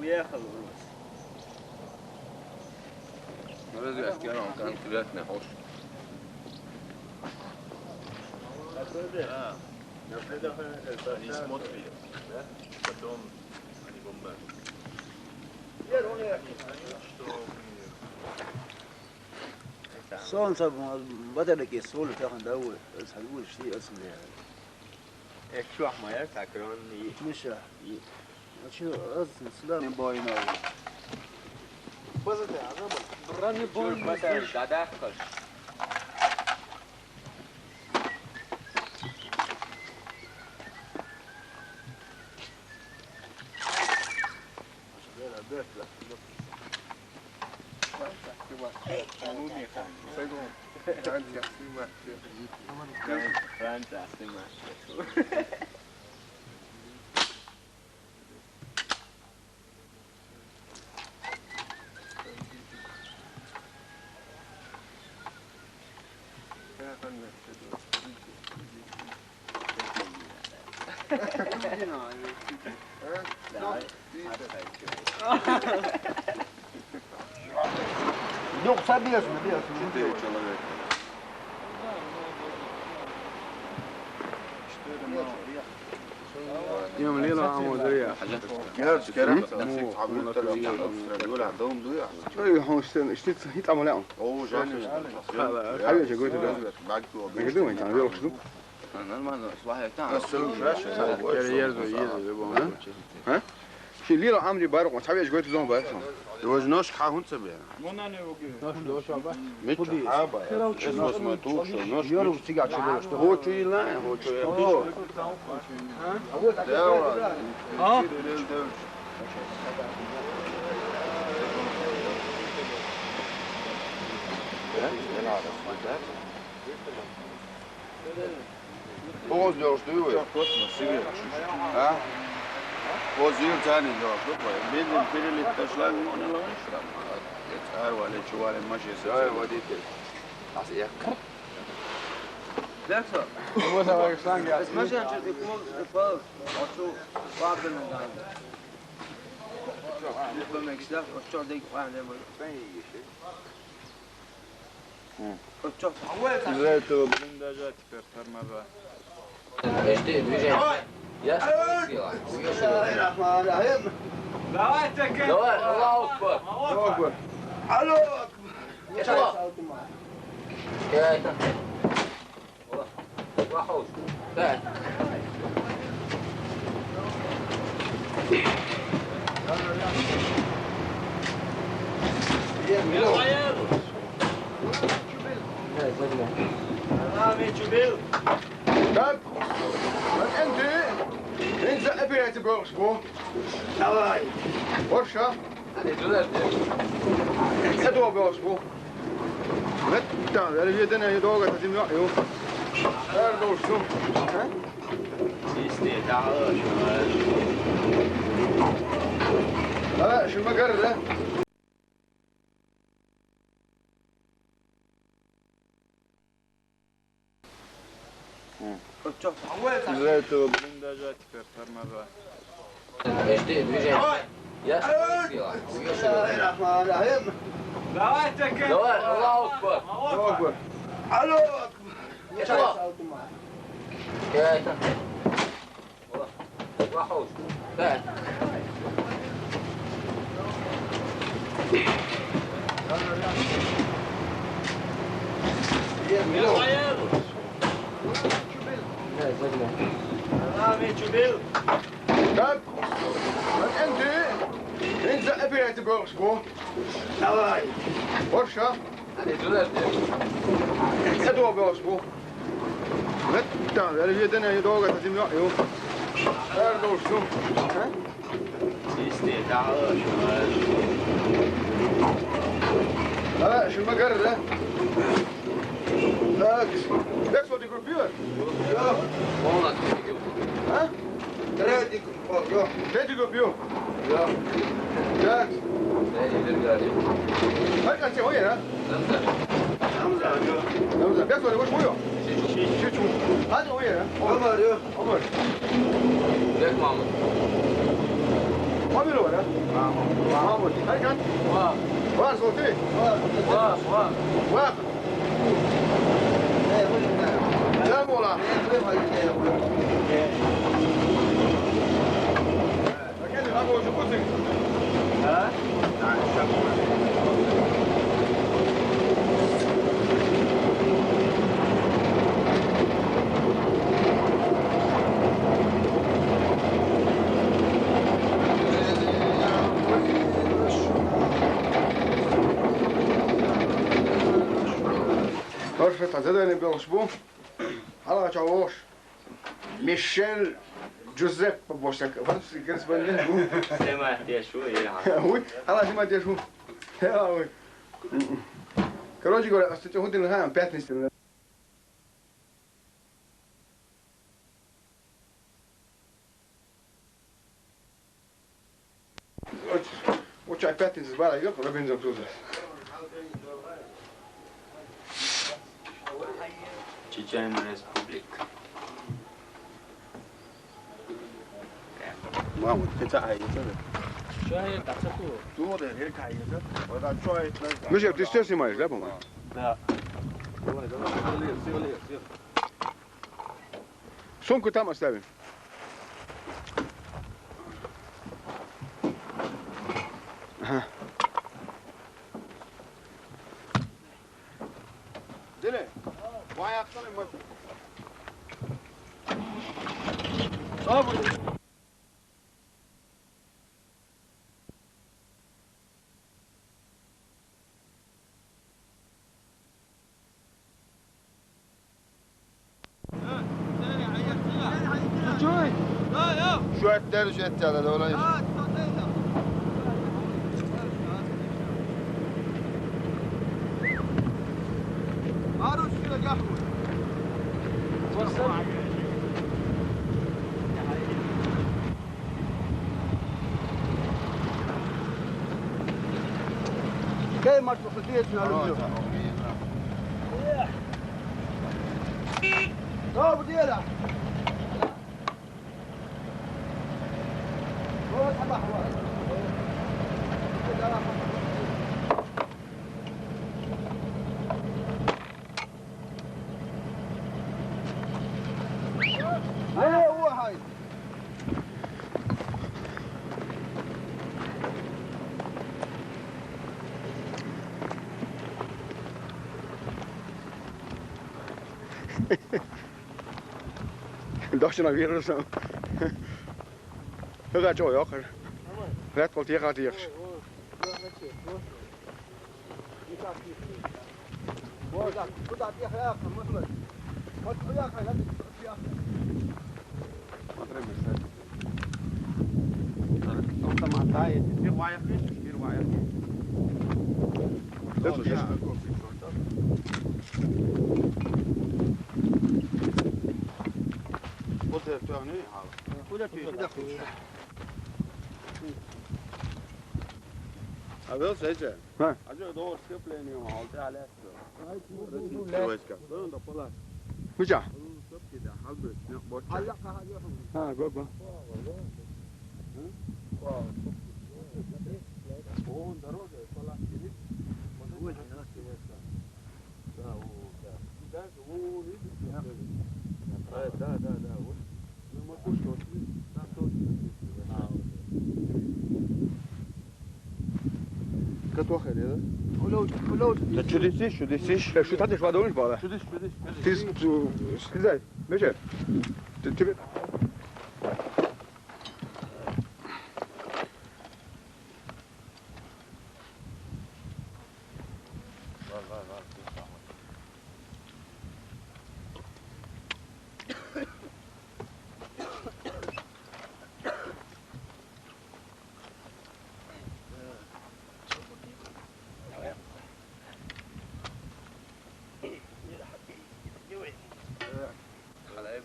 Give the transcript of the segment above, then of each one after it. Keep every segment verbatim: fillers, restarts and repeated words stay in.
Уехал у нас. Ну, разве я сказал конкретно, хочешь? Да. Не смотри. Да? Потом они бомбят. Они знают, что мы Солнце батарейки сулы тахын давы, садвы шти асмея. Экшуах моя сакрон и Миша. И А чё, раз сюда не бойно. База ты, а забыл. Бронебойный. Батарей, да, да, хаш. Ну, собесно, бесно. Четыре человека. Четыре мало. Ям лила аму дырья. Герц, герц. Ой, хо, штен, штиц, хит аму лям. О, жаль. Хаве же гойты да. Багту. Багту, ма, там вел, что? Нормально, свахе там. Переезду, еду, в любом случае. А? Ши лила амри бару, хаве же гойты зон бару. Его же нож хахун себе. Мича хаба. Эс восьмой тук, шо, нож. Хочу и ла, хочу и. О. А? Поздно уж ты вы. А? Поздно тянет, да, что такое? Медленно перелет пошла, ну, не ловишь там. Арвали, чували, маши, водитель. Ас я. Дерсо. Вот, давай, штанги. Машина что ты пол, пол, а что, папина, да. Что, не помнишь, да? Вот что, дай, а, не, мы. Из-за этого блиндажа теперь тормоза. Подожди, движение. Я сбила. Давай, Аллаху Акбар. Аллаху Акбар. Аллаху Акбар. Чего? Пять. Так, вот это, это опять брошку. Давай. Вот что. Садо брошку. Меттан, эр виден ай долго, это земля, ё. Эр дошку. А? Исти, да, а, шимагар, да? Из-за этого блиндажа теперь тормоза. Подожди, движение. Я сбила. Давай, Аллаху Акбар. Аллаху Акбар. Аллаху Акбар. Чего? Так, вот это, это опять брошку. Давай. Вот что. Это брошку. Меттан, эр виден ай долго, это земля, ё. Эр дошку. А? Исти, да, а, шимагар, да? Так. Как вот группировать? Полностью. А? Третий. О, ё. Третий группу. Ё. Так. Ай, а чего я, а? Намза, ё. Намза. Бес, вот, вот, ё. Шичу. Шичу. А, чего я, а? Омар, ё. Омар. Бек Мамыт. Mamilu, wala? Mamu, aykan? Wa. Wa, soti? Wa, wa. Wa. Wa. Хорошо, та задание было шбу. Ала чавош. Мишель Джузеппе Босак, французский корреспондент. Сема дешу, или ха. Уй, ала сема дешу. Ха, уй. Короче говоря, остаток худин ха, пятница. Оча пятница бара йоқ, Робинзон Крузо. Чечен Республика. Мама, ты это айта. Чё я так сату? Ту да, я кайта. Вот а чё это? Ну же, ты всё снимаешь, да, по-моему? Да. Давай, давай, все, все, все. Сумку там оставим. Ага. Dile, vay yapsana maç. Sağ ol. Şu etler, şu etler, öyle. كاين مرت وخديت نهار اليوم. طاب ديالها. هو هاي. Došli na virus. Hva čuo, jo, kar. Vet kol tiek tieks. Смотри, Мерседес. Там там отдает. Первая крыша, первая. Это жестко. Вот это всё, не? Куда ты? Куда ты? А был с этим? А? А что, договор скрепления, а у тебя, Олег? Выча. А, го, го. Да, да, да, да, вот. Катохер, да? ولو، ولو. Та чудесиш, чудесиш. Э, шу тадеш вадолиш бала. Чудес, чудес, чудес. Тиз, ту, слезай. Меже. Ты, тебе.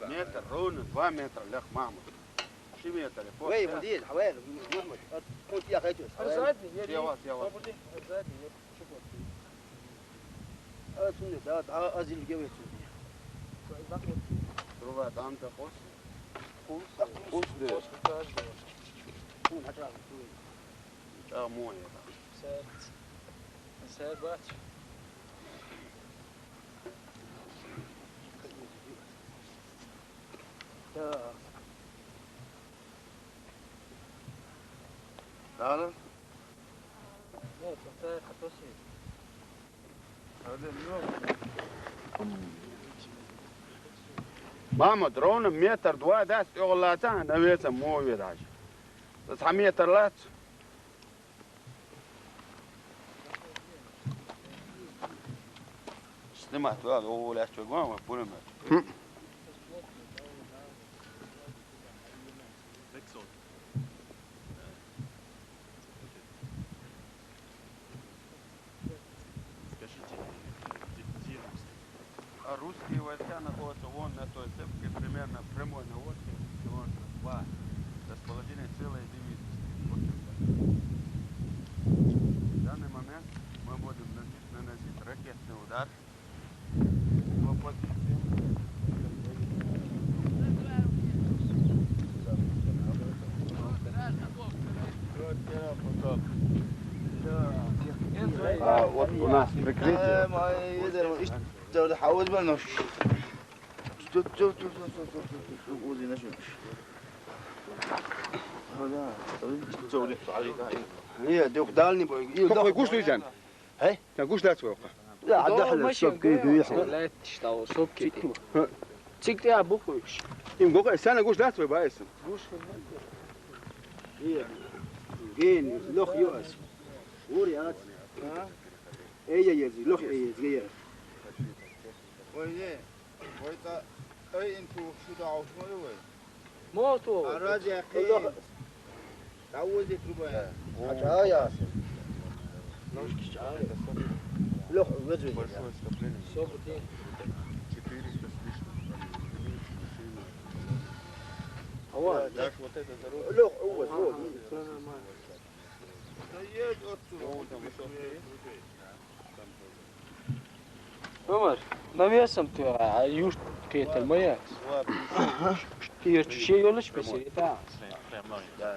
متر، رونا، два метра, لك محمد. شي متر، فوق. وي، مدير، حوالي، محمد. كنت يا أخي، حوالي. سيوا، سيوا. شوف. آه، سنة، آه، آه، أزيل الجو يا سنة. روبا دام تقص. قوس. قوس ده. ЧӀагӀа мо яра. Сац. Сац бац. Да. Дала? Нет, это хатоси. Мама, ровно метр два дац, тӀехула ца, навеса мо ве даже. Цхьа метр лац. Снимать, ладно, уволять, что, главное, пулемёт. Хм. Скажите, где, где русские? А русские войска находятся вон на той цепке, примерно прямой наводке, километра два. Расположение целой дивизии. В данный момент мы будем наносить, наносить ракетный удар. А вот у нас прикрытие. Какой куш ты? Какой куш летят? Хей? Та гуш дац вай хьо? Да, хьада хьала, сопки дийхьа. Лаьтташ тӀа, сопки тӀа. Цигга тӀа бухуш. Им гохе сана гуш дац вай баэс. Гуш. Ген, лох ю ас. Ур яц. Эй, эй, эй, лох, эй, эй, эй. Ой, не. Вай цӀа, ай, ин тух шу дагӀуш ма ю вай. Мо тух? Аради яхъи. Лох. ДагӀузи труба. Хьача яс. Ножки ча. Лох, везу. Большое скопление. Всё будет. Четыреста с лишним. Ава. Так, вот это дорога. Лох, увез, вот. Всё нормально. Да едь отсюда. Вон там высотки. Омар, навесом ты, а, юж кетер моя. Ты ещё ещё ёлочь посередине.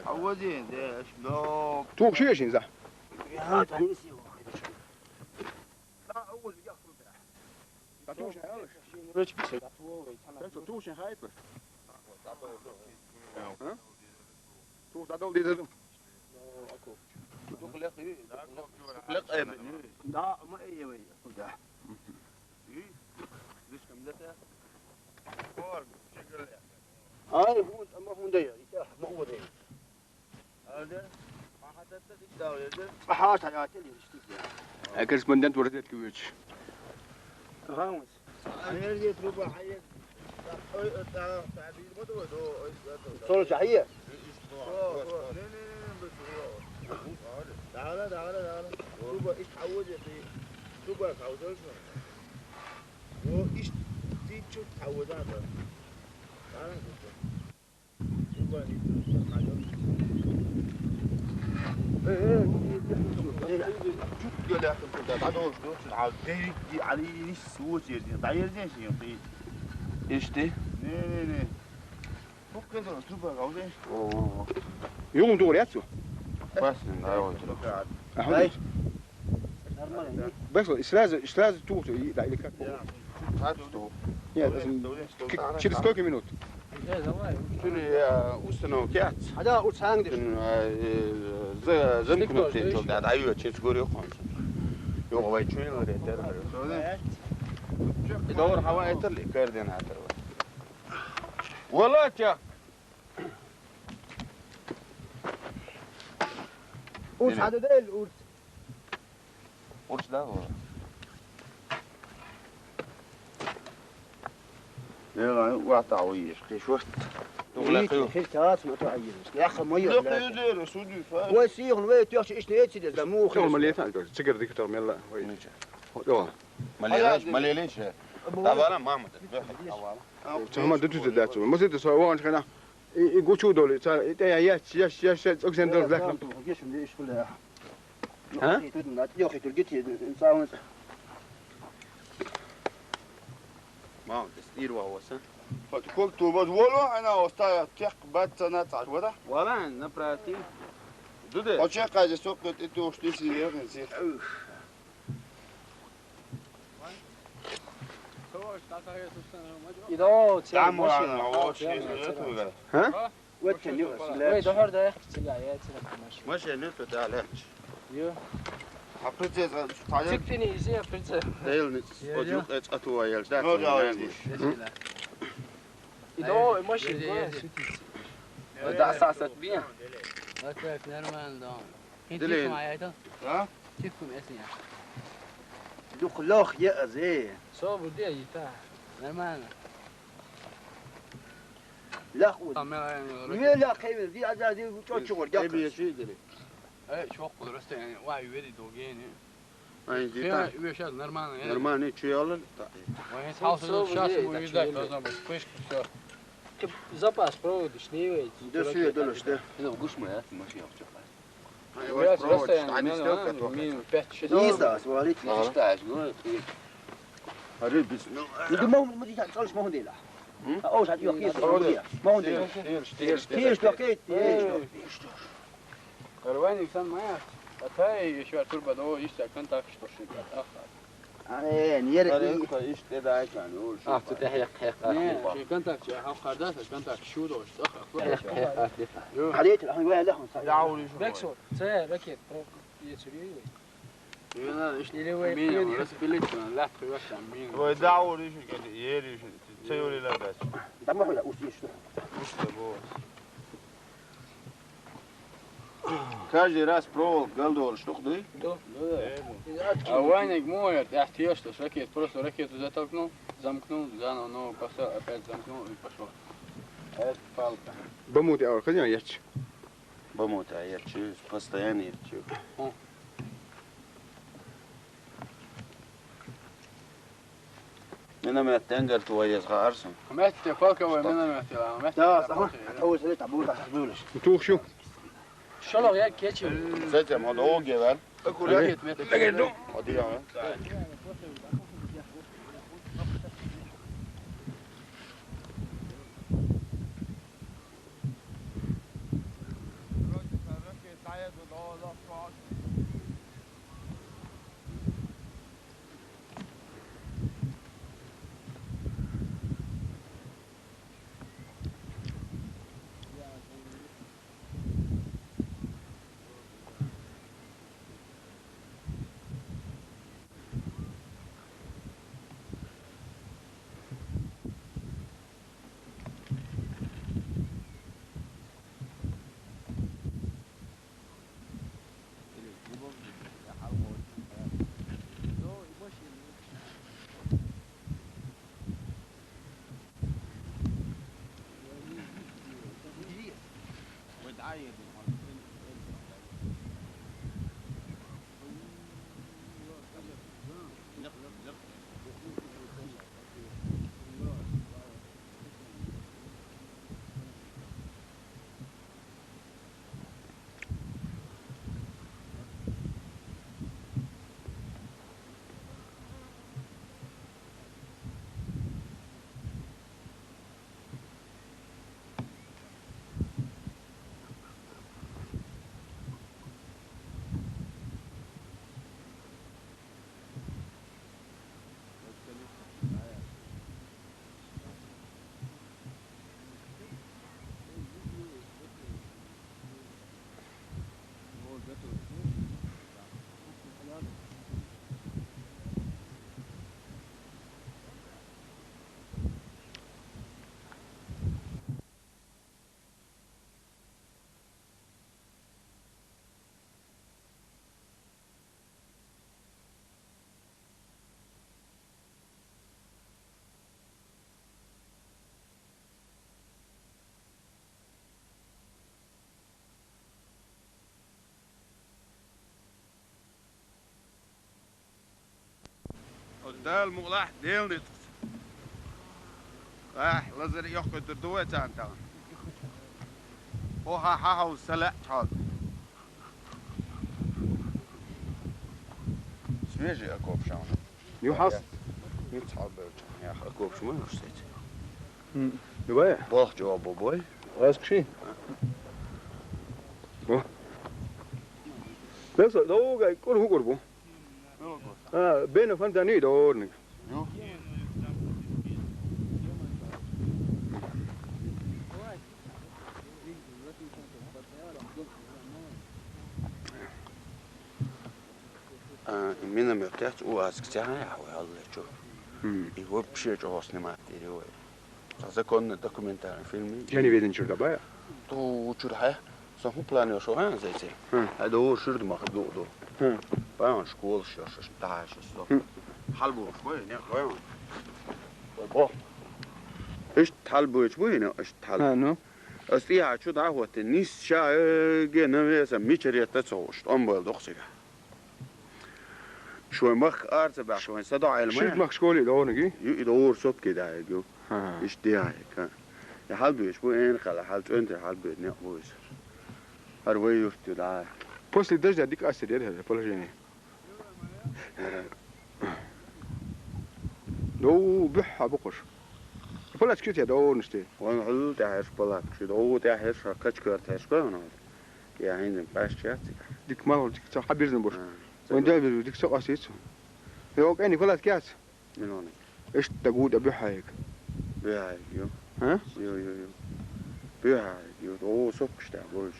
А вот здесь, да, но Тух шиешин за. Я, там не сил. Ручки всегда. Тух шин хайт. А? Тух дадал дидадал. Дукха лекха ю, дукха лекха. Дукха лекха айбани. Да, ма айя вай, худа. Ю, дишкам лета. Ай, хун, ама хун дая, ита, ма хун дая. Алда, ма хататта дик дав ерде. Ха, та я тел еришти. Э, корреспондент в разведке вич. Ага, вот. Хьаерге труба, хьаер. Ой, ой, та, та, бил ма ду, ду, ой, ой, ду. Соло чахье? О, о, не, не, не, не, бу, бу, бу. Дагара, дагара, дагара. Труба иш хьаводе, ти. Труба хьаводе, шо. О, иш, ти чу хьаводе, да. Дагара, труба. Ишти? Югун дугур яцу? Бас, да, вот. Ахмад. Бес, сразу, сразу тут, и, да, или как? Нет, это к-, через сколько минут? Цуьнан, э, установка яц. Хьада, уц хьанга деш? Цуьнан, э, за-, замкнутый чул, да, да, ю, через горю хонс. Ю, вай чуйла ретер. И довр хава этер ли, координатор. Валатя! Уц хьада дел, уц. Урс да, вала. Яла, вата уйиш, киш васт. Дугла хир. Хир тац ма та айирс. Яха ма ю. Вай сиюн, вай тёхча ишне эцидес, да мухи. Тёл малета, цигар дик тёл мелла. Вай. Нича. Йо. Малелеш, малелеш. Давала, мама. Давала. Чама дуту да чу. Мазит со ван хана. И, и гучу доли, ца, и те я, я, я, я, я, оксен дол, да. Гешим де ишкуле. А? Йохи тур гити, саунс. Мам, ты стирва оса? Вот кол ту, вот воло, она остая, тех баца на цаш, вода? Вала, на прати. Ду де? Оче кайзе соккет и то, что си ехен си. Идо, це машина. Ха? Ой, дохор да, я хцила, я це помаш. Машина то да леч. Йо. А прицел, та Цик тини изи, а прицел. Дел ни. Йо, йо. Оджук эц атуа ел, да. Ну, да, ел. Идо, машина, светится. Да, сасат бия. Вот так, нормально, да. Дилин. Ким это? А? Ким это? Дух лох я азе. Со буде ита. Нормально. Лох уд. Тамам, я не. Не лох, хевел, ди аза ди чочур. Эби я ши дили. Э, чок, просто, я не, вай, вери долгени. Ай, ди та. Я, я сейчас нормально, я. Нормально, чё я лол? Та. Вай, со, сейчас мы видать, должно быть вспышка, всё. Ты запас проводишь, не ведь. Да, всё, я долож, да. Ну, гуш мы, а, ты машина обчёпай. Ай, вай, провод, расстояние, штани, ну, стёлка, а, только. Минут пять-шесть. Не знаю, смотри. Ага. Считаешь, ну, это. Аре, без, ну, ну, ты мог, мы сейчас, слышь, мог дела. М? А, о, сейчас, ёх, есть, мог дела. Мог дела. Тиеш, тиеш, тиеш, тиеш, тиеш, тиеш. Карван инсан мая. А та ещё турба до, есть контакт, что шли. Ага. Ай, ньер. Баре ка иште дай кан, ол. А, ты хек, хек. Не, ши контакт, я хав хардас, контакт, шу до, что, хав. Хек, хек. Йо. Халет, а, вай, ла, ха. Даури шу. Бексо, це ракет, про, я чури. Йо, надо иште. Или вы мина, распылить, ла, хваш мина. Вай, даури шу, ке, ери шу, це юри ла дас. Да, махуя, усишь, что? Усишь, бо. Каждый раз проволока галдолаш, дух дуй? Да. А вайниг моет, я тиеш, что ракет, просто ракету затолкнул, замкнул, заново новую поставил, опять замкнул и пошёл. Это палка. Бамут я, конечно, я ч-. Бамут я, я ч-, постоянно я ч-. О. Миномет тенгер ту езга арсун. Мет те палка вай миномет ела, мет. Да, сама. Тау сели табур да сабулыш. Тух шу. Шоло я кечи. Затем он оге вен. Аккуратно. Оди я. Дала мукълахь, Дела ницкъ. Ахь, лазар йохкуьйтур ду вай царна тӀаккха. О, хьан, хьан хьовса, са лаьа чхьалда. Свежий окоп шуна. Юхьанца? Ницкъ хьалбевлча. Яха окоп шу ма юхьанца. М, давай. Болх чӀогӀа бо бой. Раскши. Бо. Яса, довгай кӀур хӀу кӀур бу? А, бена фантани дорниг. Ю. А, именно мёртвец у аз к тяхне, а, вы алле чё? Хм. И вообще чего снимать, или вы? Законный документальный фильм. Я не видел, что такое. То учур хай. Сон хӀу план йо шо, а, зайци? Хм. Ай, довур шурд мах ду ду. Хм. Баян школ шо шо та шо со. Хм. Хьал бу, бу, не, бу. Бу. Ишт хьал бу, иш бу, не, ишт хьал. А, ну. Ас тӀехьа чу дӀахӀотта, нис ша, э, ге навеса мичаретта ца гӀуш, тӀом бойл дохсига. Шоай махка ара ца баьхка, вайн са доӀа Ӏелма. Ширд махка школе догӀанагий? Ю, и догӀур сопке даьгӀиг ю. Ха. Иш дехьа, ка. И хьалбеш бу, эн хала, хьал цӀентар хьалбеш, некъ бу иза. ХӀара вай юрт ю, да. После дождя дика астер яр хӀара положение. Дов бухьа бу кхуш. Палатка чу те догӀурнаш те? Вайн хьул тӀехьерш палатка чу, дов тӀехьерш, качкар тӀехьерш, кой ван хьул. Я хӀинзан паш чац. Дика мал, дика ца хьабирзан бош. А, вайн ца да бирзу, дика ца къасиц. Йо, кӀайни палатка яц? Милоник. Ишт дагу да бухьаек. Бухьаек, ю. А? Ю, ю, ю. Бухьаек, ю. О, сопкаш да, больше.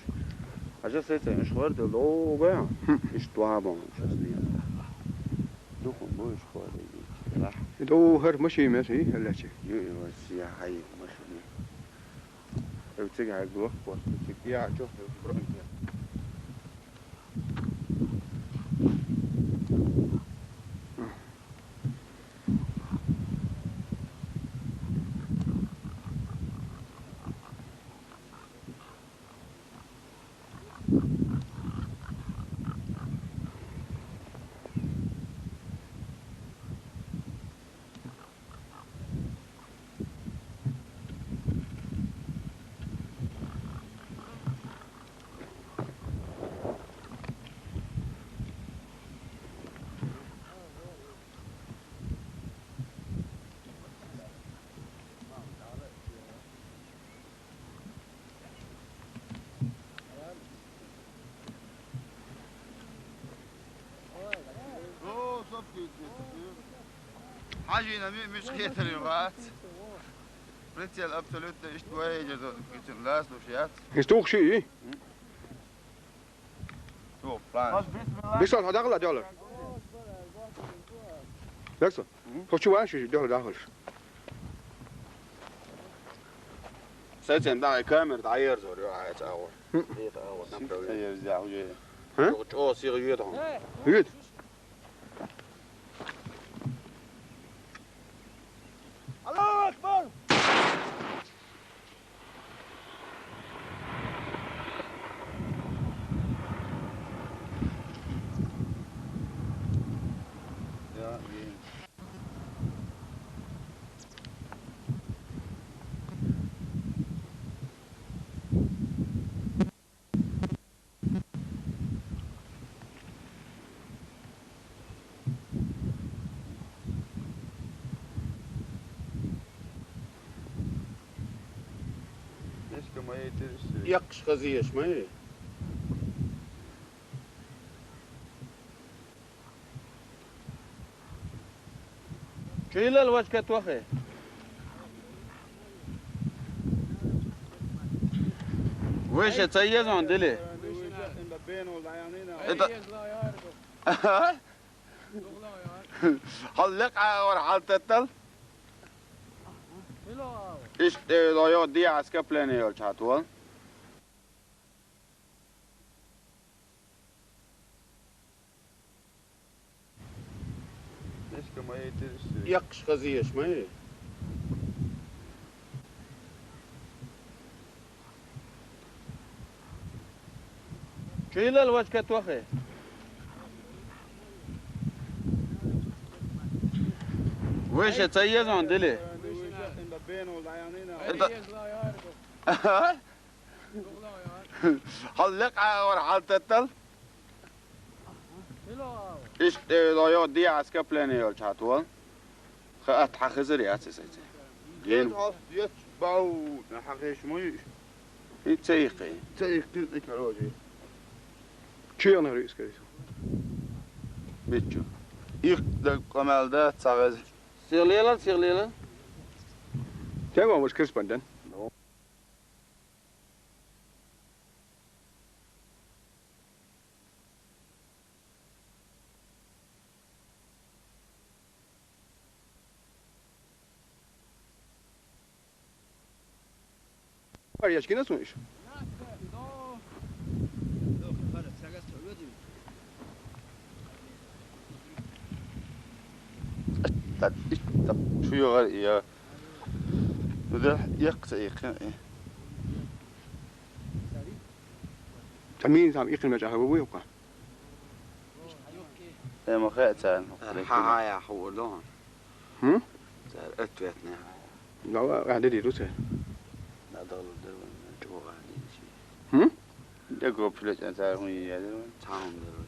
А сейчас это, ишхвар да, о, га. Хм. Ишт два бон, сейчас не. Духун больше хвар да, ю. Ла. Это о, хар машин мес, и, хар лячи. Ю, и вот сия хай машин. Эвцэг хай глох, вот, эвцэг. Я, чё, бронь. Хьажина ми-, миш хетар ю вац. Прицел абсолютно ишт вай езо, кицин лас луш яц. Иш тухши? Ту, план. Бисал хадагла дёлар. Якса? Мгм. Хочу ван ши дёлар дахалш. Сэтен да камер да ерзор, ё, ай, цао. Хм. Это вот направление. Син я взял, уже. А? Чё, чё, сир, ё, там. Вид. Аллаху акбар! Якш хазиеш май. Чилал вачка тохе. Выше ца езон дили. Это хал лек агъор хьалтаттал. Иш, э, лоё ди аскапление ёл чатвал. Якш хазиеш май. Чилал вачка тохе. Выше ца езон дили. Это хал лек агъор хьалтаттал. Иш, э, лоё ди аскапление ёл чатвал. Ха ат хахизар яц эсэйцэ. Ген. Ет бау, на хахиш муй. И цейхи. Цейхи, короче. Чё на русском? Миччу. Их да къамаьл да ца веза. Сийле лан, сийле лан. Тема ваш корреспондент. Var ya, çıkın nasıl iş? Şu yogar ya. Bu da yaksa yakın. Tamin sam ikin me çaha bu yok. Ema xeet sen. Ha, ha, ya, hu, don. Hı? Sen ötvetne. La, la, ya, dedi, Rusya. La, dolu, dolu, çok var, dedi şey. Hı? De go pilet sen, sen, hu, ya, dolu. Tamam, dolu, dolu.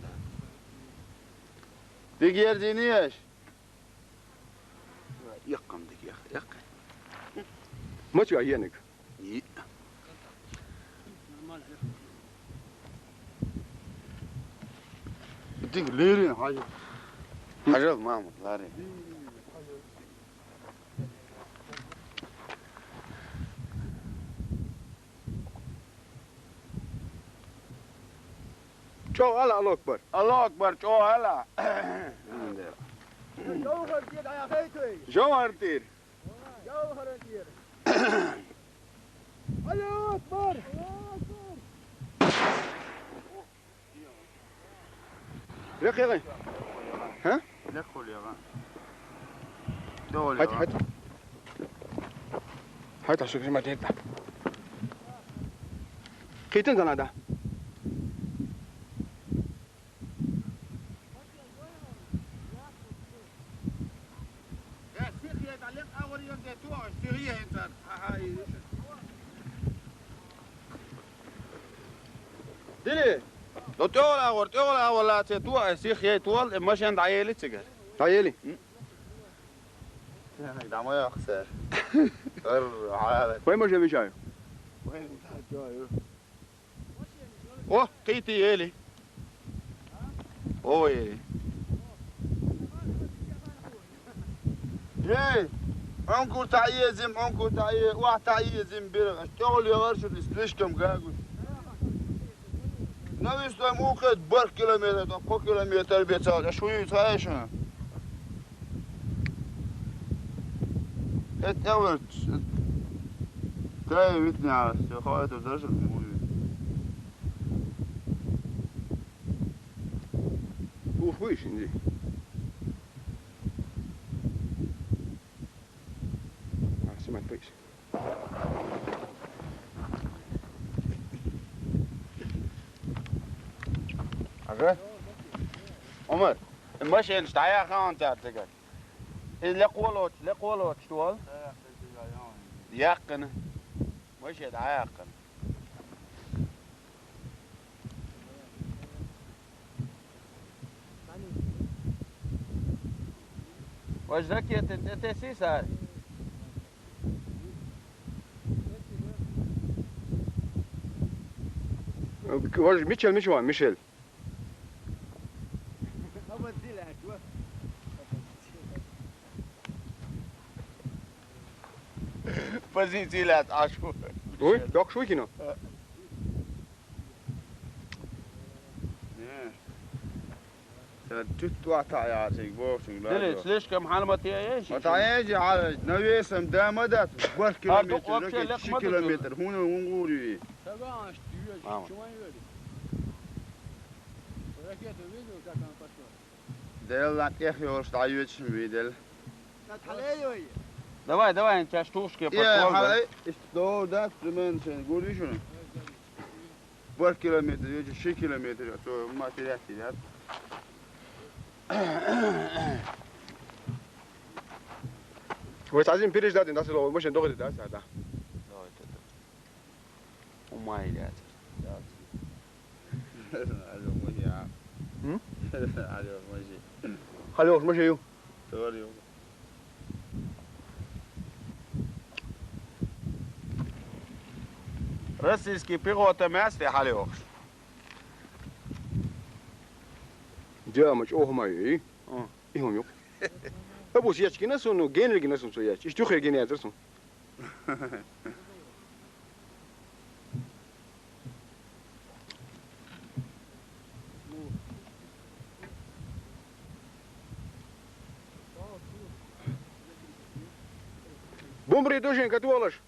De gerdini yaş. Yakın, de yak, yak. Maç ya, yenik. İyi. Dik lirin, hacı. Hacı Mahmut, lirin. Çok ala, Allahu Ekber. Allahu Ekber, çok ala. Jawhar dir, ayak aytay. Jawhar dir. Jawhar dir. Allahu Ekber. Allahu Ekber. Lek yalan. Ha? Lek oluyor lan. Ne oluyor Hadi, lan? Hadi. Hadi, şu kızıma değil de. Kıytın sana da. Dili. Lo tol awor, tol awor la te tu, e si xie tol, e maşen da yeli tsigar. Da yeli. Dama yok ser. Ör, hala. Koy maşen bir şey. Oh, kıyti yeli. O yeli. Hey, onku ta yezim, onku ta ye, wa ta yezim bir. Tol yavar şu, слишком гагу. Навистой мухет бар километр, там по километр бецал, а шуи цаешна. Это вот. Трое вид на, все, хватит даже не будет. Ух, вы şimdi. Ha, simat bu iş. Aga. Ömer, maşen staya kan ta tegan. E, le koloç, le koloç tuol. Yakın. Maşen da yakın. Vaj rakete, te, te sisar. Vaj Michel, Michel, Michel. Позиция ля ашу. Ой, так шуйкино. Тут туата я сиг бохсинг. Dili, слишком halma tiye. Ата ежи ала навесом дамадат бар километр, вообще лек ши километр. Хуна унгури. Мама. Ракету видел, как она пошла? Дел лак эх ёрш да ючим видел. Давай, давай, сейчас штучки. Е, подходим. Халай, исто да, ты мен сен гури шуну. Бар километр, ючи ши километр, то материал терят. Вы один переждать, да, слово, мы сейчас доходим, да, да. Умай, блядь. Алло, мужья. М? Алло, мужья. Алло, мужья. Говорю. Российский пехота месте халёхш. Дела ма чӀогӀа хӀама ю, и? А. И хӀама ю. Абус яч гина сун, ну, генри гина сун цо яч. Ишту хӀе гина ядра сун. Бумбри душин катуалаш.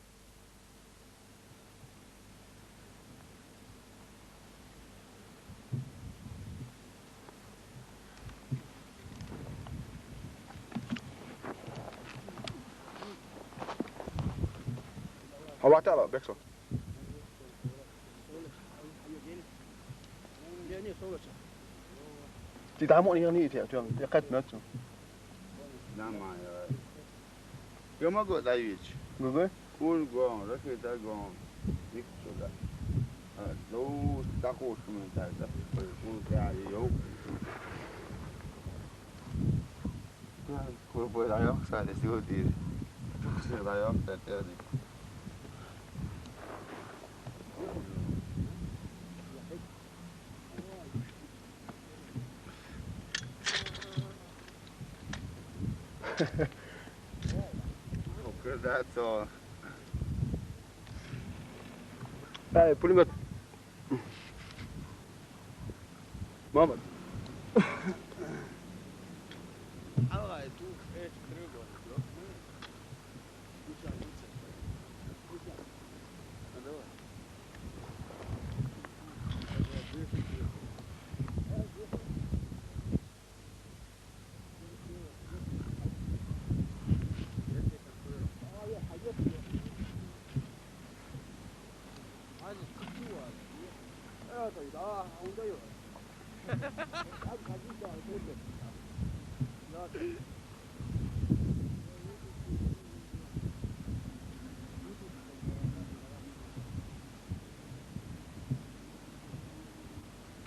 Аватала, бексо. Ти дамо ни ни ти, ти, ти кат мацу. Нама, я. Гама го даич. Гугу? Кул го, ракета го. Ник чуда. А, ну, такой шумит, да, да. Кул да, йо. Кул бой да, йо, са, да, сиу дир. Кул да, йо, са, да, дир. Okay, that's all. Ай, пулемёт. Мама.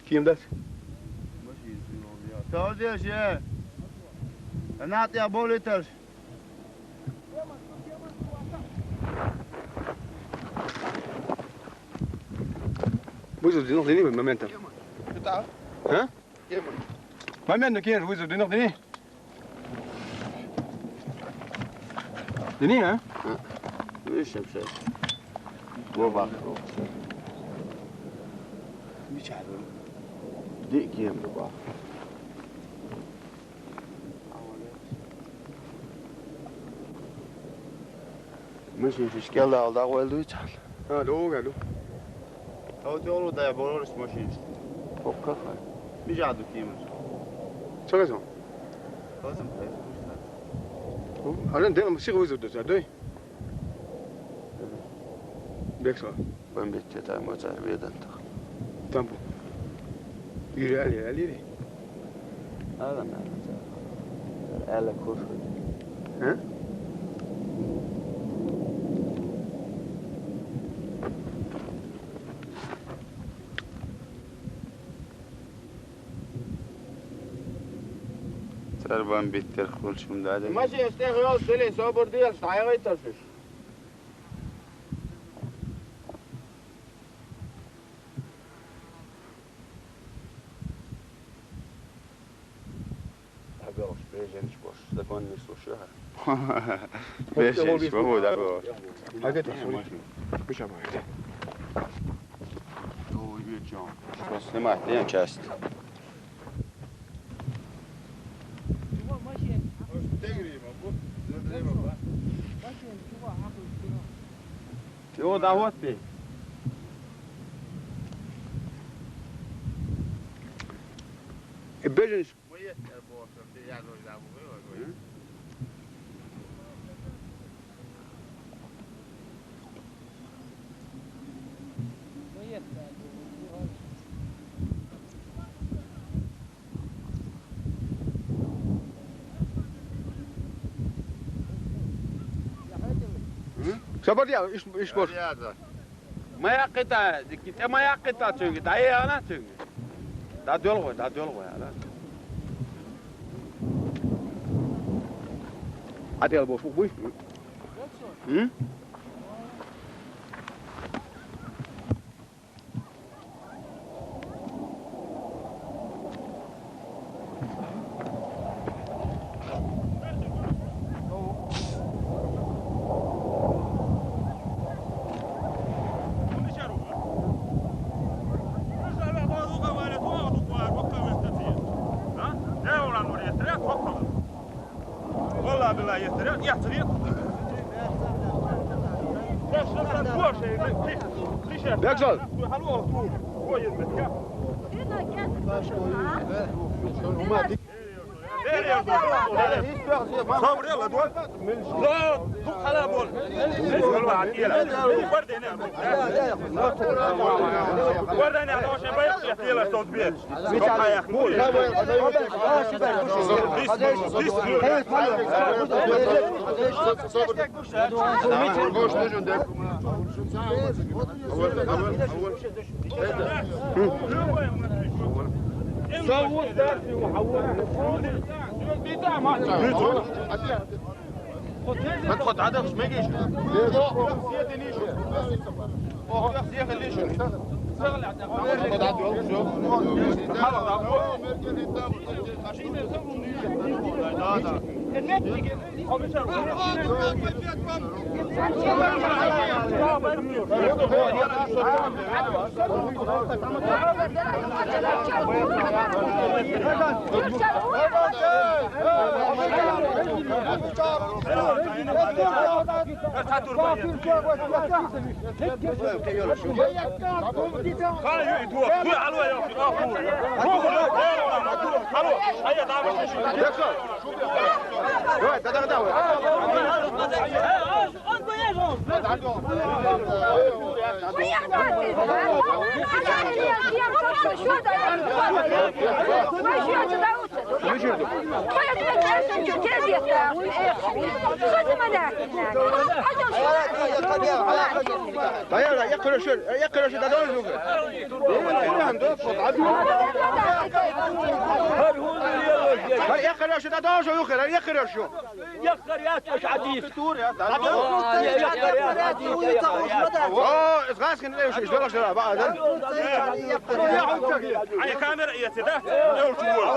Ким дас? Савдеш, э? Нат я болиташ. Вызов динох дини моментом. А? Момент, ну, кем вызов динох дини? Дини, а? Видишь, вообще. Бобак. Дикий бобак. Машин шишкелла алда гӀойла дуйцахъал. А, луга, лу. Хавти олу дай борорис машин. Хокка хай. Мижа ду кимаш. Чагазон. Хозам тай. Алан дел мусиқ вызов ду задой. Бексо. Бан битте тай моцар ведантах. Тамбу. Ире али, али ре. Ала на. Ала кошу. А? Царбан биттер хулчум дада. Машин стех ёл сели собур диел, сай гайтасыш. Абелш, беженш бош, законный слушай. Беженш, бо, да, бо. А где ты? Машин. Пусть она. Ну, и чё? Что снимать, не часть. Чего, да вот ты? Э, беженш. Сабар диал, иш, иш бор. Ма яккъита, дикките ма яккъита цунги, да яна цунги. Да долгой, да долгой, ала. Адел бо фу буй. М? Bekzal. Sabır yalla, dur. Dur, dur, hala bol. Bol, bol, bol. Guarda, ne, no, še bai, ja, tijela, sto dvije. ما تاخد عدد، ما يجيش. Dayan, ya kırışır, ya kırışır da doğru. Hadi ya kırışır da doğru, yok, ya kırışır. Yakkar ya, taş adis. Dur ya, daha dur. Aa, ya, yakkar ya, adis, ya, yakkar ya. Oo, es gaz kene şu, işte, bak, şöyle, bak, adam. Ay, kamera yetse de, ölçü vur.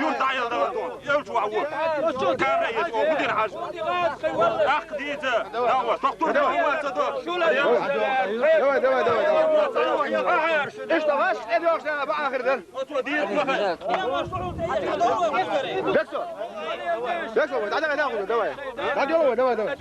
Yurt ayıldı, ölçü vur. Kamera yetse, o bu din hacı. Ak diyece. Tamam, doktor da olmasa da. Давай, давай, давай, давай. İşte, baş, ne diyorsun, bak, ahırdan. Bekso. Bekso, hadi, hadi, hadi, давай. Hadi, давай, давай, давай.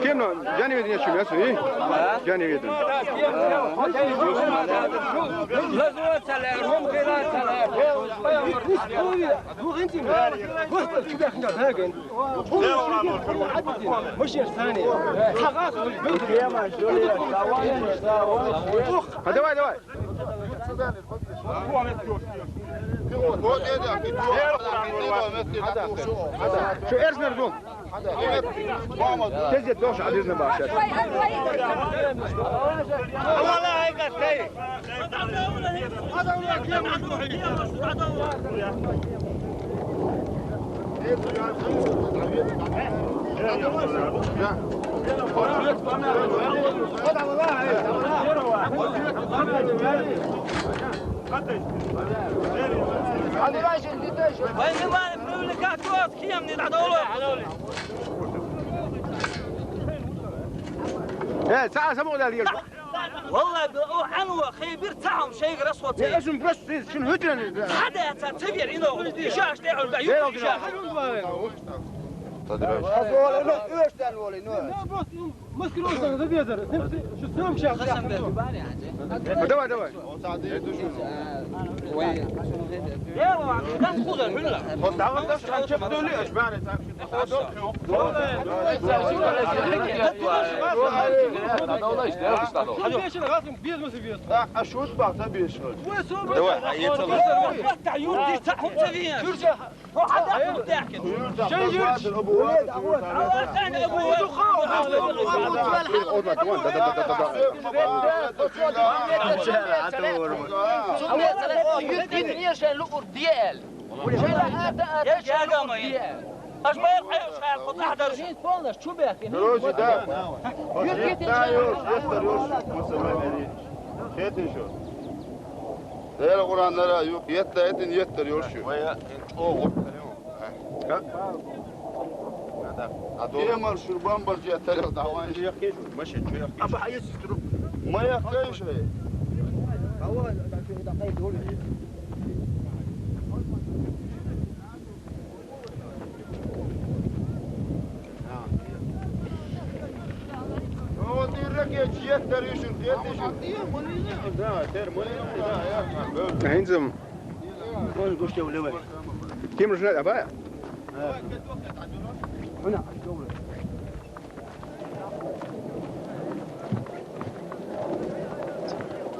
Kim o? Canı verin ya şu, ya, iyi. Canı verin. Ha, давай, давай. Şu Erzner dur. Tez et, boş, adizine başlar. He, sağa sağa o da diyor. Vallahi, o anwa xeybir taham şey raswa. Ne, şunu biraz siz, şunu hötüren. Hadi ya, sen seviyer, ino. İşe işte, orada yok işe. Hazır ol, ino, üç tane ol, ino. Maskir olsa da bir yazar. Şu sınıf şey yapacak. Давай, давай. Ya, lan, ben kuzar, hülla. O dağın da çıkan çıktı, ölüyor. Давай, а это вот. Короче, да. Да, ёж, ёж, ёж, ёж. Хет ещё. Эл Къуръаннара юк, етта этин еттер ёж. Вая, о, вот. Кемар шура бамбар жиятарел дӀаван. Чу яхкеш, машин чу яхкеш. Аба, хьаэцис труп. Ма яхкеш хӀе. Вот и ракет жиятар ишин, дедишин. Да, тер муни, да, я. ХӀинцам. Кем рушна аба?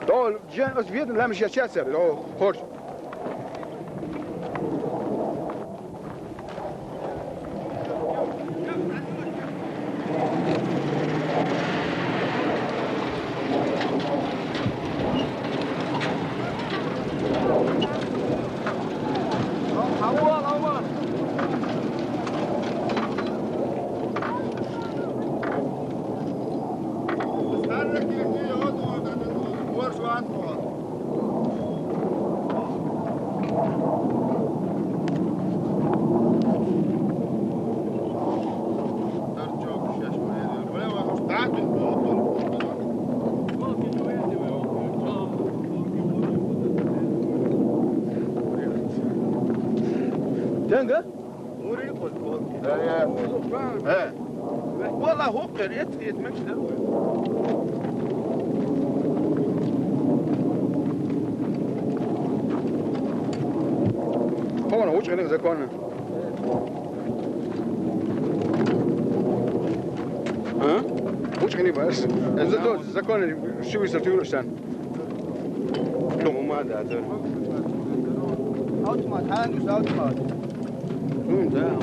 Дол, жен ас ведан лам шачацар, дол, хорш. Тенга? Э. Валла, хӀокхер, эт, эт, мекшдер. Хона, учкъиниг законна. А? Учкъиниг баш. Зато законна шивиса тюрсан. Кому мада, да. Автомат, ханус автомат. Ну, да.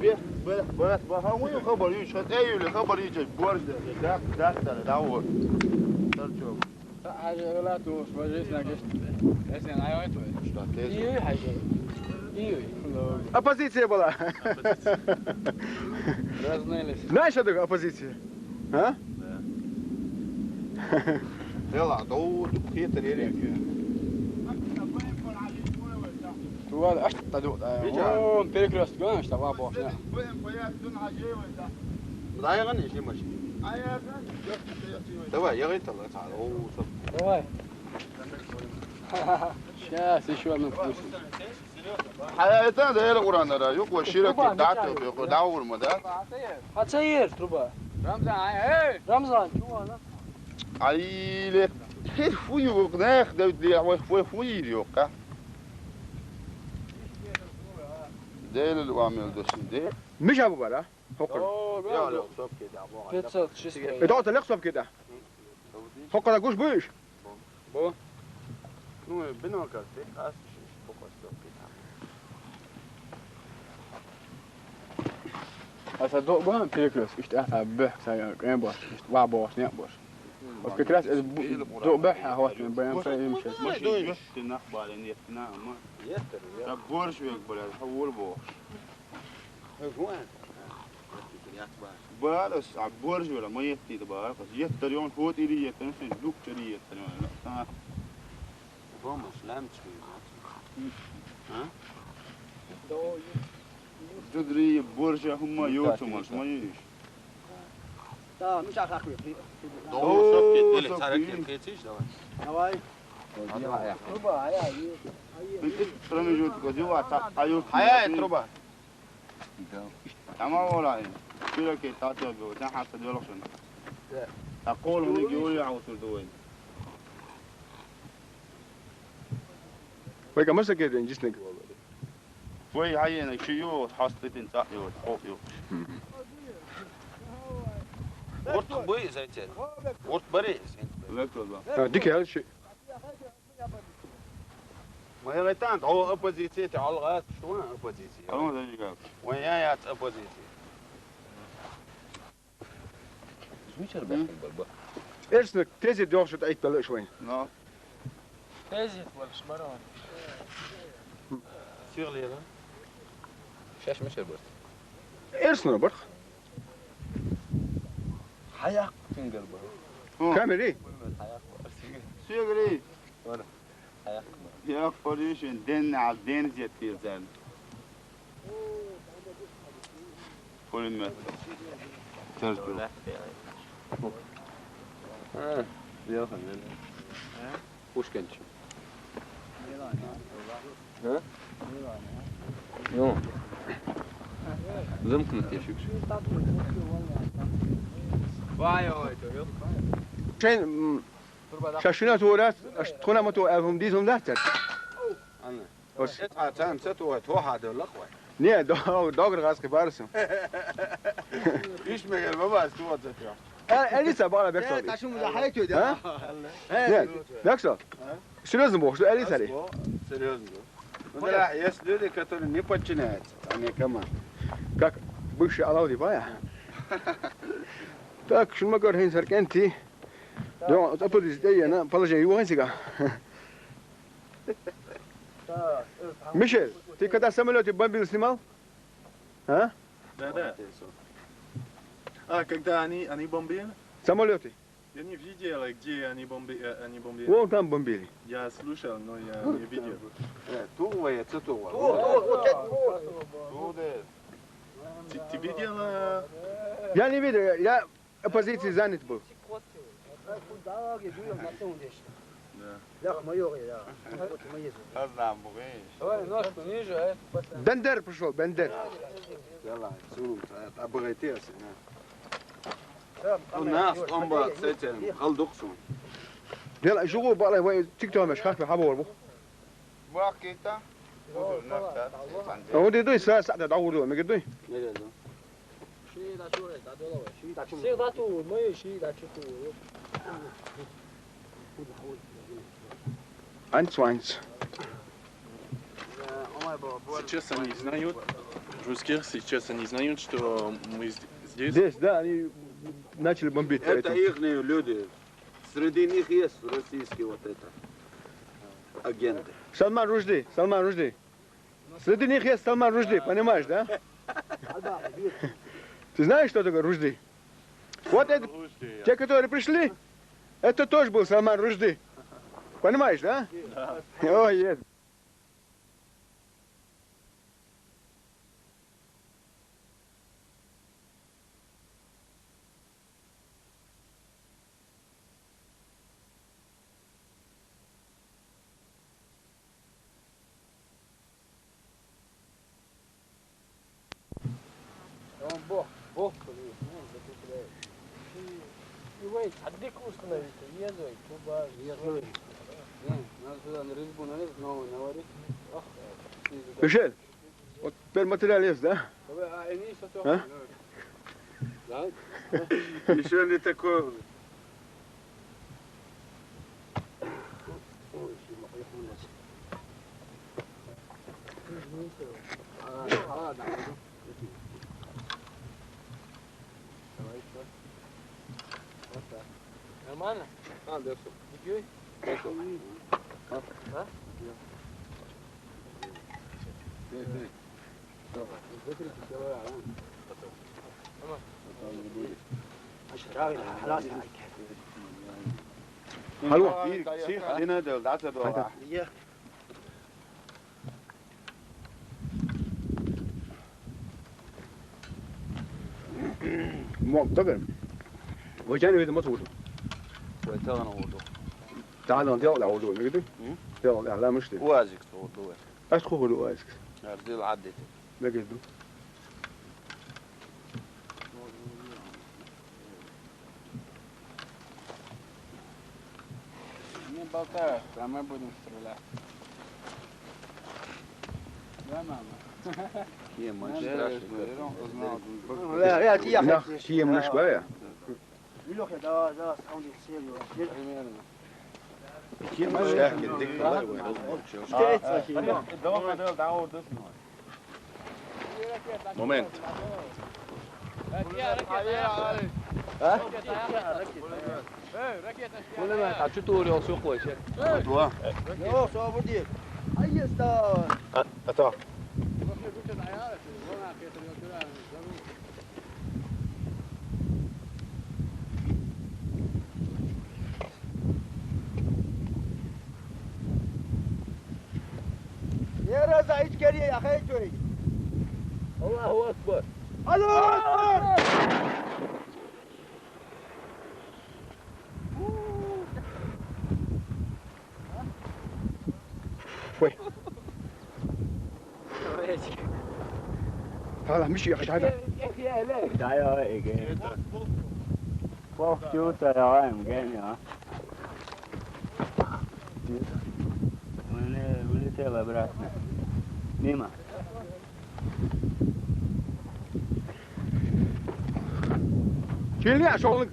Бех, бех, бех, бех, ха, вуй хабар юй, ша, тӀе юй, хабар юй, чай, борщ да, да, да, да, да, вот. Торчок. Хьажа, ла туш, бажис на гешт. Эсен ай ой туй. Что ты? Июй хьажа. Июй. Оппозиция была. Разные лица. Знаешь, что такое оппозиция? А? Да. Дела, да, вот, хитр, я не. Туа, аш та ду, да. Видишь? О, перекрёсток, знаешь, там бабу. Да, я не, не машина. Давай, я говорю, там, о, стоп. Давай. Сейчас ещё одну вкусим. Хьаятан да эр Къуръанара, юкъ ва ширак Труба, дату, меча, юкъ да? Даурма, да? Хьацаер, труба. Рамзан, ай, эй! Рамзан, чувана. Ай, ле, хир фу юкъ, нах, да, да, ва, ва, фу юкъ, а? Дел ва мел досин, де. Миша бу бара? Хокъ. О, я, да, ле, стоп, ке, да, бо, пятьсот, шестьсот. Это вот лег стоп, ке, да. Хокъ, да, гуш будешь? Бу? Ну, э, бинокал, ты ас, шиш, покос, да, ке, да. Аса до гон перекрёст, ишт аса бэх, са кем бош, ишт ва бош, не бош. Вот как раз это бу-, до бэх, а вот, бэм, са им шат. Машин, ты нах, бали, нет, на, ма. Естер, я. Да борщ век, бля, хавур бош. Хавур. Балас, а борщ вела, ма етти да бара, кас еттар ён, хот ири еттар, сен дук чари еттар ён. Та. Бомаш, лам чуй, а? Дудри, борщ, а хумма, йо, чумаш, ма еш. Да, ну, сейчас ахуй. О, сопки, дели, сопки. Царек, кециш, давай. Давай. Труба, ая, ая. Промежуток, зила, та, аю. Ая, труба. Тамам валай. Шура ке татио бе, ватан хатта диолохшун. Акъул уни гиули аутур дуой. Вай камаса ке ден жиснек. Вай хайена шиё, хаститин цаё, хо ё. Урт буй зайче. Урт бари. Вектор да. А, дикел ши. Ма я гайтан, о оппозиция, те алгас, что она оппозиция? Алгас, да, никак. Ой, я, я оппозиция. Мичар бахин барба. Эрсник, тезет дёхшут айт бала швайн. Но. Тезет болш барон. Сирлера. Шаьш мичара барт? Эрсанара барт. Хьаяккха цуьнгара бара. Камери? Хьаяккха бара цуьнгара. Соьгара. Вара. Хьаяккха бара. Яккха бара шен денна, денна зеттийла царна. Пулемёт. Терпи. А, Леха, Леха. Пушкинчи. А? Ну. Замкнуть я фикс. Шен, м, ша шуна тохара, аш тхона ма тохара, ам дийзам дац цар. Анна. Ос. Эт хьа царна ца тохара, тхо хьа дала лакхвай. Не, дог-, догара гӀаз кхи барсу. Иш мегар ма бац, тхо ца тохара. Э, Элиса бала бексо. Э, та шумуда хьайту да. А? Э, не, бексо. А? Серьёзно боху, что Элиса ри? Серьёзно. Ну да, есть люди, которые не подчиняются, а не команда. Как бывший Алауди Бая. Так, шумагар хин саркенти. Да, это подожди, я на положение его хин сига. Мишель, ты когда самолёте бомбил, снимал? А? Да, да. А, когда они, они бомбили? Самолёты. Я не видел, где они бомби-, э, они бомбили. Вон там бомбили. Я слышал, но я не видел. Э, ту вай, это ту вай. Ту, ту, вот это вот. Ту, да. Ты, ты видел, э? Я не видел, я позиции занят был. Да. Давай, ножку ниже, а это потом. Бендер пришёл, Бендер. Яла, сунул, а, обогатился, да. У нас он был с этим, халдук сун. Яла, жугу балай, вай, тик-ток, меш, хахпе, хабор, бу. Бакита. Узур нафта. А вот иду, са, са, да, да, уду, мегеду. Не, не, не. Ши да чуре, да долава. Ши да чуре. Ши да ту, мы ши да чу ту. Анц, анц. Сейчас они знают, русских, сейчас они знают, что мы з-, здесь. Здесь, да, они начали бомбить. Это поэтому. Ихние люди. Среди них есть российские вот это агенты. Салман Ружди, Салман Ружди. Среди них есть Салман Ружди, понимаешь, да? Ты знаешь, что такое Ружди? Вот это, те, которые пришли, это тоже был Салман Ружди. Понимаешь, да? Да. Ой, нет. Он бог, бог, блин, ну, закрепляет. И, и вы, а где установите? Ездой, туда, ездой. Да, надо сюда на резьбу налезть, новую наварить. Ох, э, Мишель, вот теперь материал есть, да? А? Еще не такой. Нормально? А, да, всё. Бегёй? Да, всё. А? Да? Эй, эй. Всё. Закрыто дело, а? Нормально. Хало. Сих, сих, дина дел, да, да, да. Мог таган. Вай чан вид мас вурду. Вай таган вурду. Таган дел да вурду, не гиди? М? Дел да ламышты. Уазик вурду. Аш хо вурду уазик. Ардил аддит. Не гиду. Не болтай, а мы будем стрелять. Да, мама? Кем он страшный? Узнал. Нах, кем наш бая? Лёха, да, да, саундинг серьёзно. Примерно. Момент. А что ты орёл, всё хочешь? Два. Йо, свободи. А, это. يا رزع، ايش قال يا اخي جوي؟ الله اكبر. الله اكبر. وي. هذا مشي يا اخي، هذا. تعال يا ويلي. فوق شو ترى وين مقيم يا. وين، وين تبع براسنا؟ نيما. شيل يا شغلك.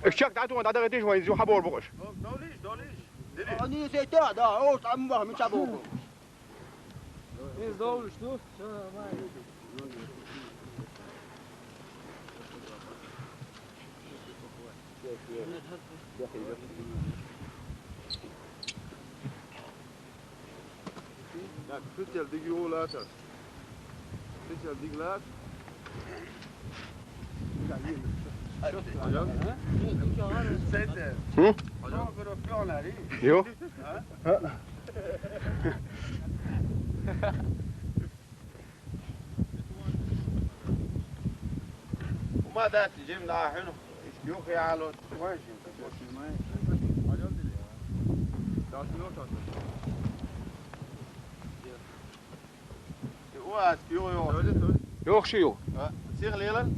Ишчак дӀатӀун, дӀадагӀийтин шоай, зу хьабор бу уж. Долийш, долийш. Дили. Они с этого, да, о, там, мама, мича богу. Из долу шту? Всё нормально. Так, куцел дигюлатар. Куцел диглат. Hocam. Hı? Hocam. Yok. Uma dati jim da hinu. Yok ya lo. Yok, şu yok. Sığ leylan.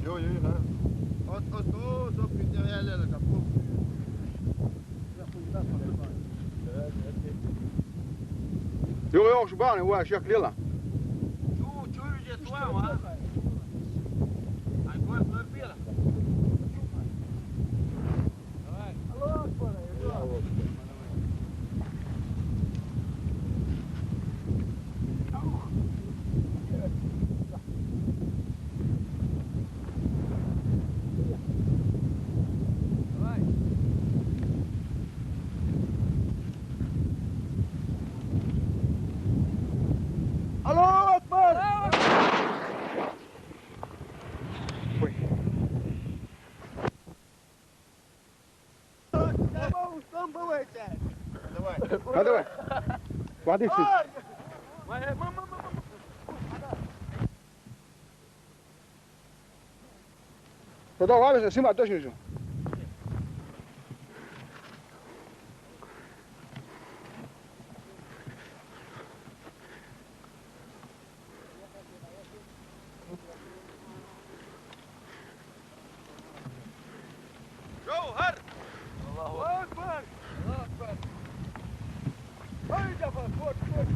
Yok, yok, yok. Ot, ot, ot, ot, bir de yerlerine kapı. Yok, yok, şu bana, bu şey leylan. Аллаху акбар! Давай. А, давай. Воды чуть. Тогда ладно, снимать точно же. جوهر! الله أكبر! الله أكبر! هاي جبل، فوق، فوق.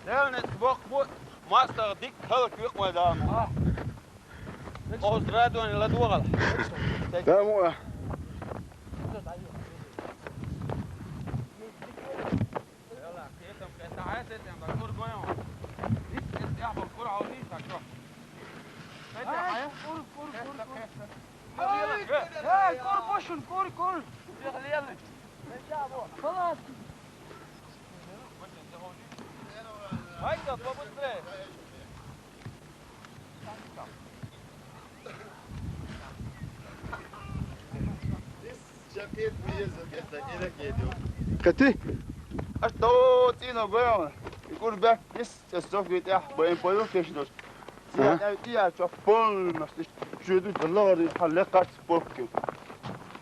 Dēl, net bok bu mastag'a dik halak yo'q ma dāmu. Oz radoni la dogal. Tamam. Эй, кур, бошун, кур, кур. Хвала. Ванька, побыстрее. Кати? Аш то цӀина бэм. Икур бэк дис, цӀа соф гит ях, бэм пою кешдос. Ага. ЦӀа тай тия чо полностью. Чуду доллар, хале кац попки.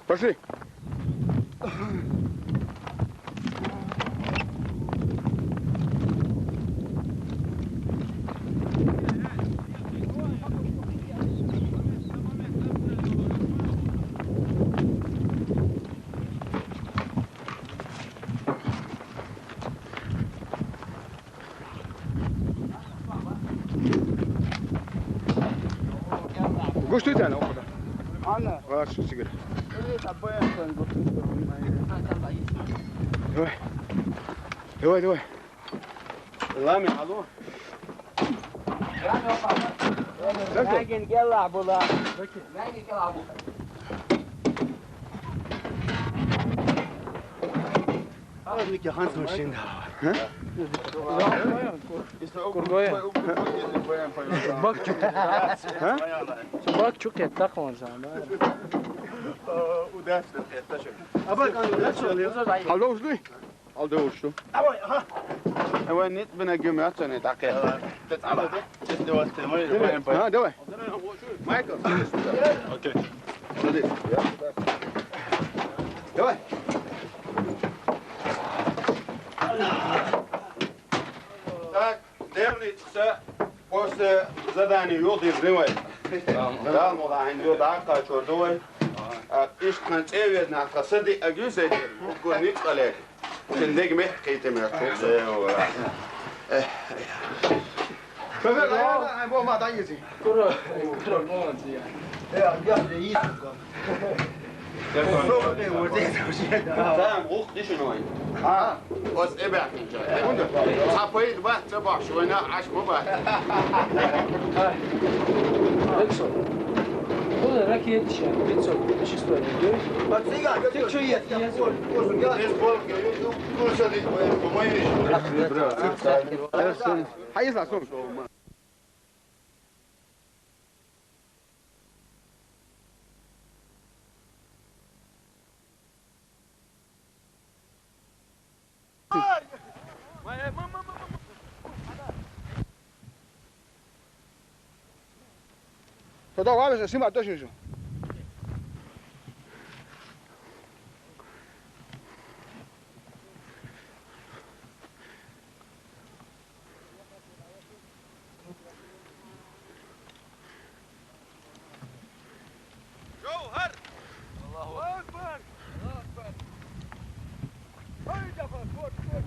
Пошли. Гуш ты тяна, ухода. Анна. Хорошо, Сигар. Давай. Давай, давай. Лами, алло. Нагин гелла була. Нагин гелла була. Ник яхан сумшин да. Ха? Кургоя. Бак чук. Ха? Бак чук еттак вон зама. Удачно еттак. Абак ан удачно. Алло, ушли? Алда ушу. Давай, ага. Давай, нет, бина гюмятся, не так. Давай. Честно, вот ты мой. Давай, давай. Майкл, окей. Садись. Давай. Так, дерни, всё. После задания юды взрывай. Да, ну да, они юда качор давай. А, ишкан цевет на хасади агюзе. Угу, не калек. Сен дег мех кайтем я, чё? Эх. Кура, кура, молодец. Я, я, я, я. Там, ух, ты что, а? Ос эбяк ничего. Сапоид ба, цабаш, война, аш, муба. Эксо. Куда ракет сейчас? Пятьсот, шестьсот. Ты что, есть? Hayırlı olsun. Тогда ладно, снимать точно. جوهر. الله أكبر. الله أكبر. هاي دفع، فوت، فوت.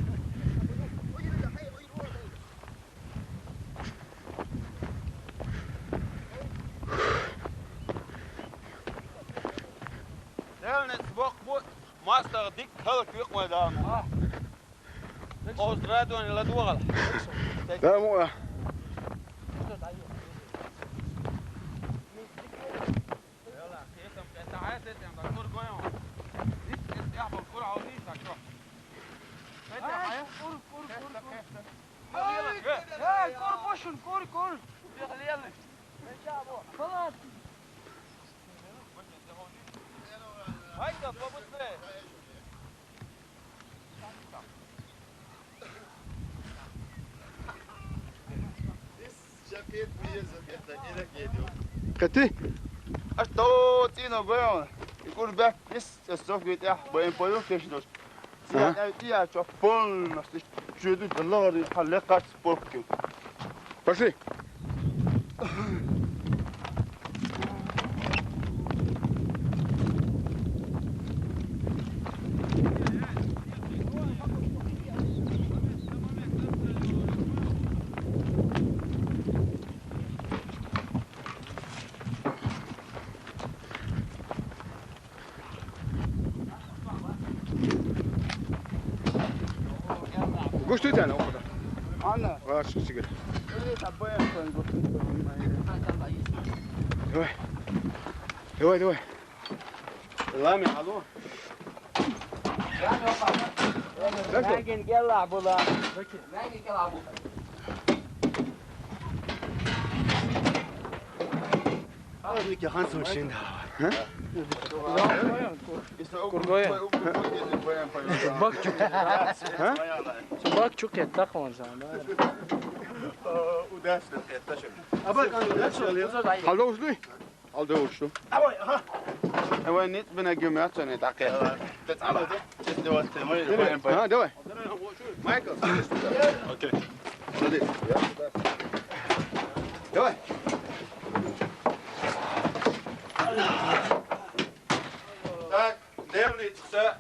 Дерни сбоку бу мастер дик халк юкъ ма даун. Оз радуан ла дугъал. Да, му. Кур, кур, кур, кур. Haydi, babası. Кати? Аш то цина бэм. И кур бэк пис, эсоф гит ях, бэм пою кешнос. Ага. Я, я, я, чё, полностью чуду доллары, хале кац полки. Пошли. Гуш ты тяна, ухода. Анна. Ваш сигар. Давай. Давай, давай. Лами, алло. Нагин гелла була. Нагин гелла була. Ник яхан сумшин да. Ха? Кургоя. Бак чук. Ха? Бак чук еттак вон зама. Удачно еттак. Абак ан удачно. Алло, ушли? Алда ушу. Давай, ага. Давай, нет, бина гюмятся, не так. Давай. Честно, вот ты мой. Давай. А, давай. Майкл, садись туда. Окей. Садись. Я сюда. Давай. Так, дерни, всё.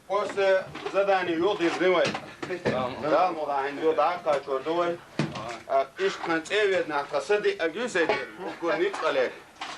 После задания юды взрывай. Да, ну да, они юда качор давай. А, ишкан цевет на хасади агюзе. Угу, не калек.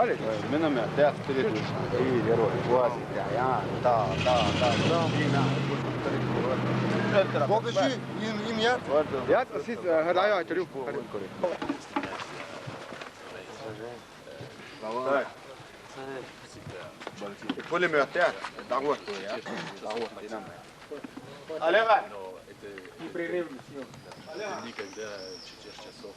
Allez. Minamyot, der spirit. Ey, Leroy, vas-y, derrière. Da, da, da, da. Покажи им, им я. Yat, siz, e, hadi, ayo, aytırıyorum. Hadi. Pulemyot, der. Давай. Давай, dinamyot. Allez, va. Непрерывный съём. Никогда четыре часов.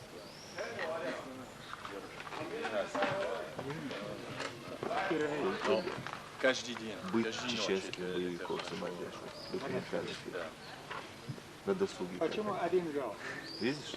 Каждый день. Быть чеченским боевиком, Сомали, чтобы приезжали сюда на досуге. Почему один зал? Видишь?